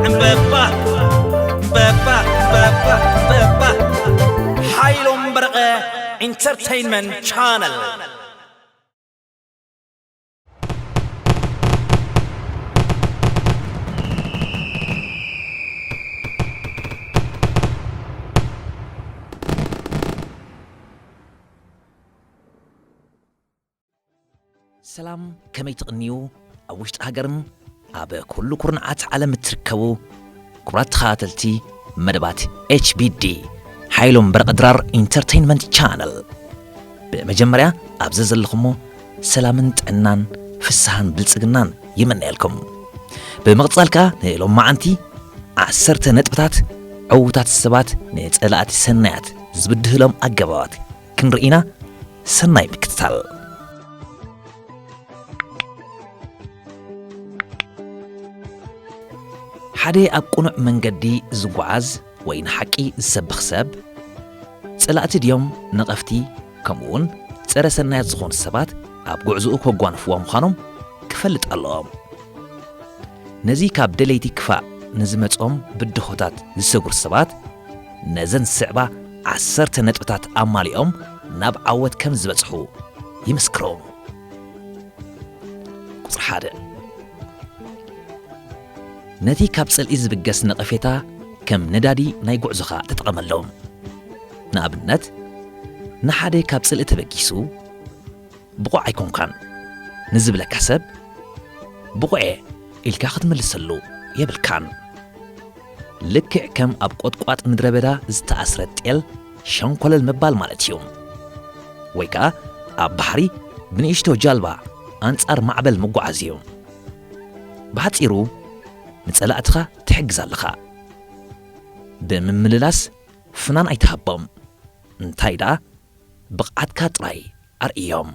ዕምበባ፣ ዕምበባ፣ ዕምበባ፣ ዕምበባ። ሓይሎም በረቐ ኢንተርቴይንመንት ቻነል። ሰላም፣ ከመይ ትቕንዩ? ኣብ ውሽጢ ሃገርን ኣብ ኩሉ ኩርናዓት ዓለም እትርከቡ ክቡራት ተኸታተልቲ መደባት ኤች ቢ ዲ፣ ሓይሎም በረቐ ድራር ኢንተርቴይንመንት ቻነል፣ ብመጀመርያ ኣብዚ ዘለኹሞ ሰላምን ጥዕናን ፍስሃን ብልጽግናን ይምነየልኩም። ብምቕጻል ከኣ ንሎማዓንቲ ዓሰርተ ነጥብታት ዕዉታት ሰባት ንጸላእቲ ሰናያት ዝብድህሎም ኣገባባት ክንርኢ ኢና። ሰናይ ምክትታል። ሓደ ኣብ ቅኑዕ መንገዲ ዝጓዓዝ ወይ ንሓቂ ዝሰብኽ ሰብ፣ ጸላእቲ ድዮም ነቐፍቲ፣ ከምኡውን ጸረ ሰናያት ዝኾኑ ሰባት ኣብ ጉዕዞኡ ከጓንፍዎ ምዃኖም ክፈልጥ ኣለዎ። ነዚ ካብ ደለይቲ ክፋእ ንዝመጾም ብድሆታት ዝሰጉር ሰባት፣ ነዘን ዝስዕባ ዓሰርተ ነጥብታት ኣማሊኦም ናብ ዓወት ከም ዝበጽሑ ይምስክሩ። ቁጽሪ ሓደ፣ ነቲ ካብ ጽልኢ ዝብገስ ነቐፌታ ከም ነዳዲ ናይ ጉዕዞኻ ተጠቐመሉ። ንኣብነት፣ ንሓደ ካብ ጽልኢ ተበጊሱ፣ "ብቑዕ ኣይኮንካን" ንዝብለካ ሰብ፣ "ብቑዕ እየ" ኢልካ ክትምልሰሉ የብልካን። ልክዕ ከም ኣብ ቈጥቋጥ ምድረ በዳ ዝተኣስረ ጤል ሸንኮለል ምባል ማለት እዩ። ወይ ከኣ ኣብ ባሕሪ ብንእሽቶ ጃልባ ኣንጻር ማዕበል ምጓዓዝ እዩ። ብሓጺሩ፣ ንጸላእትኻ ትሕግዝ ኣለኻ። ብምምልላስ ፍናን ኣይትሃቦም። እንታይ ደኣ፣ ብቕዓትካ ጥራይ ኣርእዮም።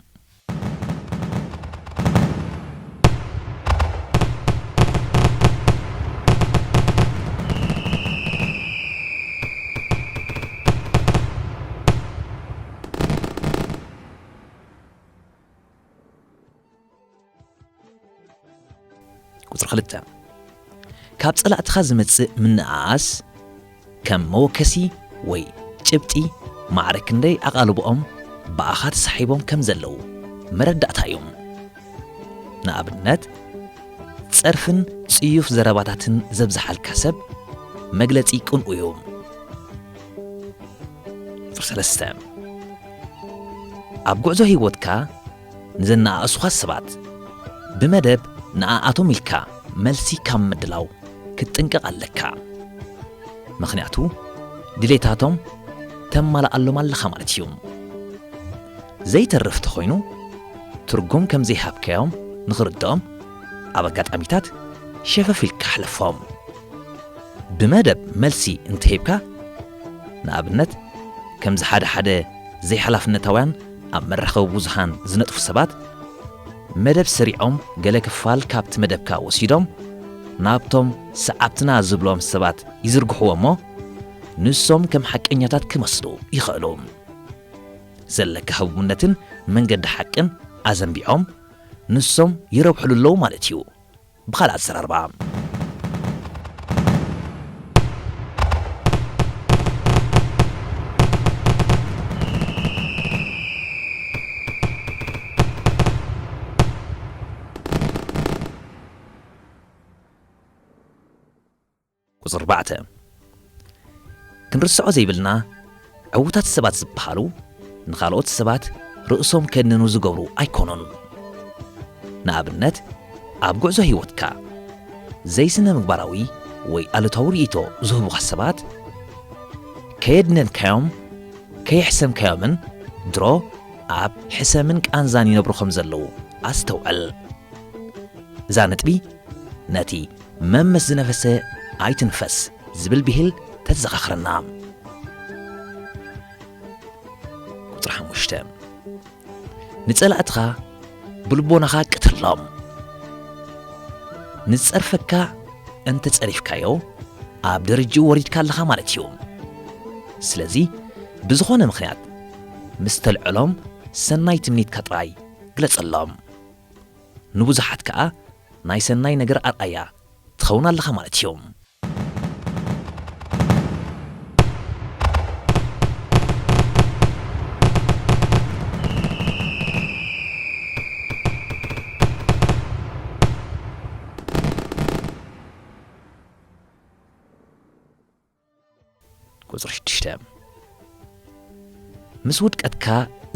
ቁጽሪ ክልተ፣ ካብ ጸላእትኻ ዝመጽእ ምንእኣስ ከም መወከሲ ወይ ጭብጢ ማዕረ ክንደይ ኣቓልቦኦም ብኣኻ ተሳሒቦም ከም ዘለዉ መረዳእታ እዩ። ንኣብነት፣ ጸርፍን ጽዩፍ ዘረባታትን ዘብዝሓልካ ሰብ መግለጺ ቅንኡ እዩ። ቁጽሪ ሰለስተ፣ ኣብ ጉዕዞ ህይወትካ ንዘነኣእሱኻ ሰባት ብመደብ ንኣኣቶም ኢልካ መልሲ ካብ ምድላው ክትጥንቀቕ ኣለካ። ምኽንያቱ ድሌታቶም ተማልኣሎም ኣለኻ ማለት እዩ። ዘይተርፍ ተኾይኑ ትርጉም ከም ዘይሃብካዮም ንኽርድኦም ኣብ ኣጋጣሚታት ሸፈፍ ኢልካ ሕለፎም። ብመደብ መልሲ እንተሂብካ፣ ንኣብነት፣ ከምዚ ሓደ ሓደ ዘይሓላፍነታውያን ኣብ መራኸቢ ብዙሃን ዝነጥፉ ሰባት፣ መደብ ሰሪዖም ገለ ክፋል ካብቲ መደብካ ወሲዶም ናብቶም ሰዓብትና ዝብሎም ሰባት ይዝርግሕዎ እሞ፣ ንሶም ከም ሓቀኛታት ክመስሉ ይኽእሉ። ዘለካ ህቡብነትን መንገዲ ሓቅን ኣዘንቢዖም ንሶም ይረብሕሉ ኣለዉ ማለት እዩ። ብኻልእ ኣዘራርባ፣ ቁጽሪ ኣርባዕተ፣ ክንርስዖ ዘይብልና ዕዉታት ሰባት ዝበሃሉ ንኻልኦት ሰባት ርእሶም ከድንኑ ዝገብሩ ኣይኮኑን። ንኣብነት፣ ኣብ ጉዕዞ ህይወትካ ዘይስነ ምግባራዊ ወይ ኣሉታዊ ርእይቶ ዝህቡኻ ሰባት ከየድነንካዮም፣ ከየሕሰምካዮምን ድሮ ኣብ ሕሰምን ቃንዛን ይነብሩ ከም ዘለዉ ኣስተውዕል። እዛ ነጥቢ ነቲ "መመስ ዝነፈሰ ኣይትንፈስ" ዝብል ብሂል ተዘኻኽረና። ቁጽሪ ሓሙሽተ፣ ንጸላእትኻ ብልቦናኻ ቅተሎም። ንዝጸርፈካ እንተ ጸሪፍካዮ፣ ኣብ ደረጅኡ ወሪድካ ኣለኻ ማለት እዩ። ስለዚ፣ ብዝኾነ ምኽንያት ምስ ተልዕሎም፣ ሰናይ ትምኒትካ ጥራይ ግለጸሎም። ንብዙሓት ከኣ ናይ ሰናይ ነገር ኣርኣያ ትኸውን ኣለኻ ማለት እዩ። ምስ ውድቀትካ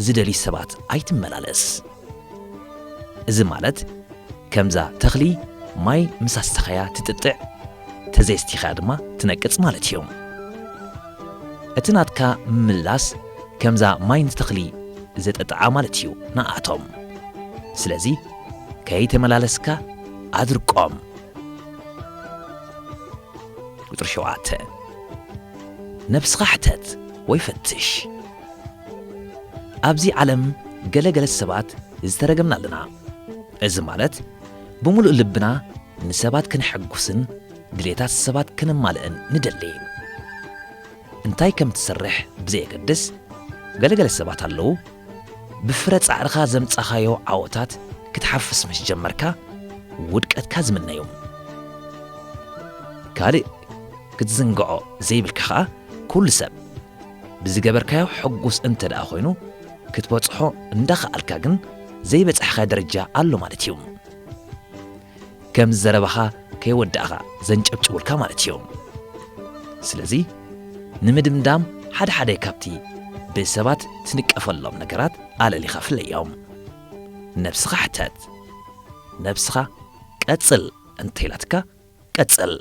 ዝደልዩ ሰባት ኣይትመላለስ። እዚ ማለት ከምዛ ተኽሊ ማይ ምስ ኣስተኻያ ትጥጥዕ፣ ተዘይስቲኻያ ድማ ትነቅጽ ማለት እዩ። እቲ ናትካ ምምላስ ከምዛ ማይ ንተኽሊ ዘጠጥዓ ማለት እዩ ንኣቶም። ስለዚ ከይተመላለስካ ኣድርቆም። ቁጽሪ ሸውዓተ፣ ነብስኻ ሕተት ወይ ፈትሽ። ኣብዚ ዓለም ገለ ገለ ሰባት ዝተረገምና ኣለና። እዚ ማለት ብምሉእ ልብና ንሰባት ከነሐጉስን ድሌታት ሰባት ከነማልእን ንደሊ። እንታይ ከም ትሰርሕ ብዘየገድስ፣ ገለ ገለ ሰባት ኣለዉ፣ ብፍረ ጻዕርኻ ዘምጻኻዮ ዓወታት ክትሓፍስ ምስ ጀመርካ፣ ውድቀትካ ዝምነዩ። ካልእ ክትዝንግዖ ዘይብልካ ኸኣ፣ ኩሉ ሰብ ብዝገበርካዮ ሕጉስ እንተ ደኣ ኮይኑ፣ ክትበጽሖ እንዳኸኣልካ ግን ዘይበጻሕካዮ ደረጃ ኣሎ ማለት እዩ። ከም ዘረባኻ ከይወዳእኻ ዘንጨብጭቡልካ ማለት እዩ። ስለዚ ንምድምዳም፣ ሓደ ሓደ ካብቲ ብሰባት ትንቀፈሎም ነገራት ኣለሊኻ ፍለዮም። ነብስኻ ሕተት። ነብስኻ ቀጽል እንተኢላትካ ቀጽል።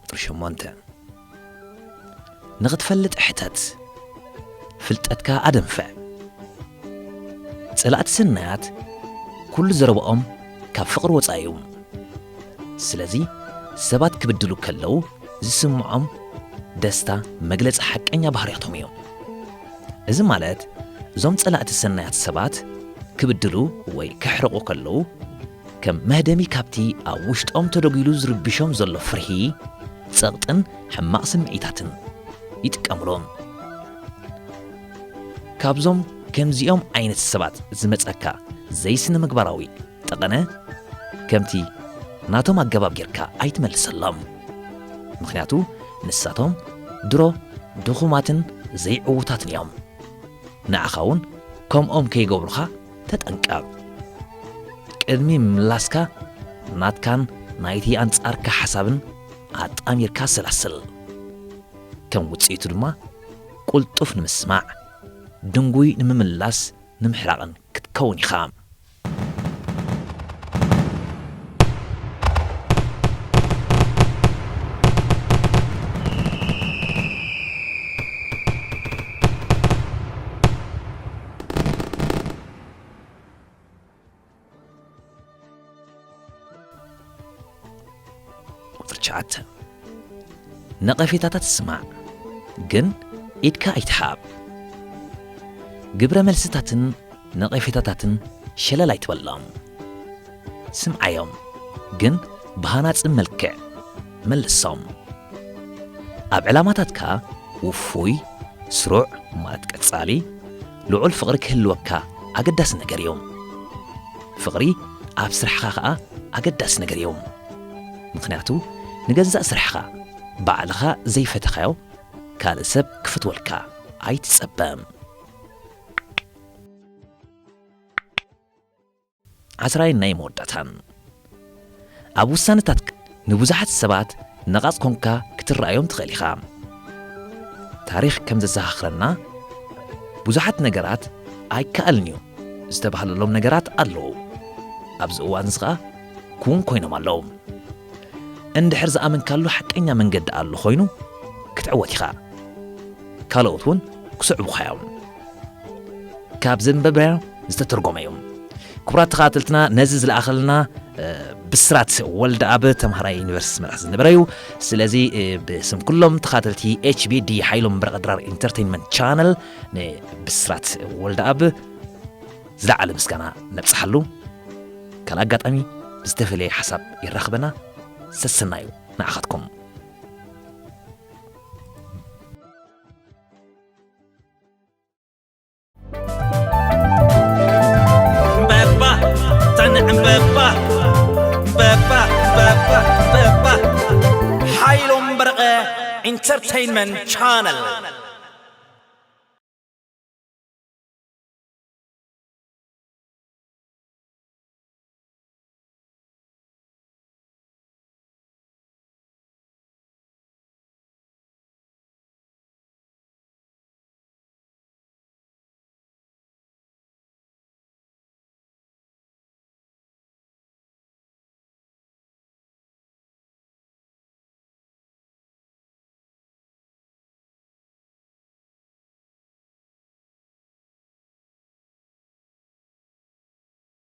ቁጽሪ ሸሞንተ፣ ንኽትፈልጥ ሕተት፣ ፍልጠትካ ኣደንፍዕ። ጸላእቲ ሰናያት ኩሉ ዘረባኦም ካብ ፍቕሪ ወጻኢ እዩ። ስለዚ ሰባት ክብድሉ ከለዉ ዝስምዖም ደስታ መግለጺ ሓቀኛ ባህርያቶም እዩ። እዚ ማለት እዞም ጸላእቲ ሰናያት ሰባት ክብድሉ ወይ ክሕርቑ ከለዉ ከም መህደሚ ካብቲ ኣብ ውሽጦም ተደጒሉ ዝርብሾም ዘሎ ፍርሂ፣ ጸቕጥን ሕማቕ ስምዒታትን ይጥቀምሉ። ካብዞም ከምዚኦም ዓይነት ሰባት ዝመጸካ ዘይስነ ምግባራዊ ጠቐነ ከምቲ ናቶም ኣገባብ ጌርካ ኣይትመልሰሎም። ምኽንያቱ ንሳቶም ድሮ ድኹማትን ዘይዕዉታትን እዮም። ንዓኻ እውን ከምኦም ከይገብሩኻ ተጠንቀቕ። ቅድሚ ምላስካ ናትካን ናይቲ ኣንጻርካ ሓሳብን ኣጣሚርካ ኣሰላስል። ከም ውጽኢቱ ድማ ቅልጡፍ ንምስማዕ፣ ድንጉይ ንምምላስ ንምሕራቕን ክትከውን ኢኻ። ቁጽሪ ትሽዓተ፣ ነቐፌታታት ስማዕ፣ ግን ኢድካ ኣይትሃብ። ግብረ መልስታትን ነቐፌታታትን ሸለል ኣይትበሎም። ስምዓዮም፣ ግን ብሃናጺ መልክዕ መልሶም። ኣብ ዕላማታትካ ውፉይ፣ ስሩዕ፣ ማለት ቀጻሊ፣ ልዑል ፍቕሪ ክህልወካ ኣገዳሲ ነገር እዩ። ፍቕሪ ኣብ ስራሕኻ ኸኣ ኣገዳሲ ነገር እዩ። ምኽንያቱ ንገዛእ ስራሕኻ ባዕልኻ ዘይፈተኻዮ ካልእ ሰብ ክፈትወልካ ኣይትጸበ። ዓስራይ ናይ መወዳእታን። ኣብ ውሳነታትክ ንብዙሓት ሰባት ነቓጽ ኮንካ ክትረኣዮም ትኽእል ኢኻ። ታሪኽ ከም ዘዘኻኽረና፣ ብዙሓት ነገራት ኣይከኣልን እዩ ዝተባህለሎም ነገራት ኣለዉ። ኣብዚ እዋን እዚ ኸኣ ክውን ኮይኖም ኣለዉ። እንድሕር ዝኣመንካሉ ሓቀኛ መንገዲ ኣሎ ኮይኑ፣ ክትዕወት ኢኻ። ካልኦት እውን ክስዕቡኻ እዮም። ካብ ዘንበብናዮ ዝተተርጎመ እዩ። ክቡራት ተኸታተልትና፣ ነዚ ዝለኣኸልና፣ እ፣ ብስራት ወልደኣብ ተምሃራይ ዩኒቨርሲቲ መርዓ ዝነበረ እዩ። ስለዚ፣ እ፣ ብስም ኩሎም ተኸታተልቲ ኤች ቢ ዲ ሓይሎም በረቐ ድራር ኢንተርቴይንመንት ቻነል ንብስራት ወልደኣብ ዝለዓለ ምስጋና ነብጽሓሉ። ካልእ ኣጋጣሚ ብዝተፈለየ ሓሳብ የራኽበና። ሰሰናዩ ንዓኻትኩም። በባ፣ ታንዕ በባ፣ በባ፣ በባ፣ በባ። ሓይሎም በረቐ። Entertainment Channel.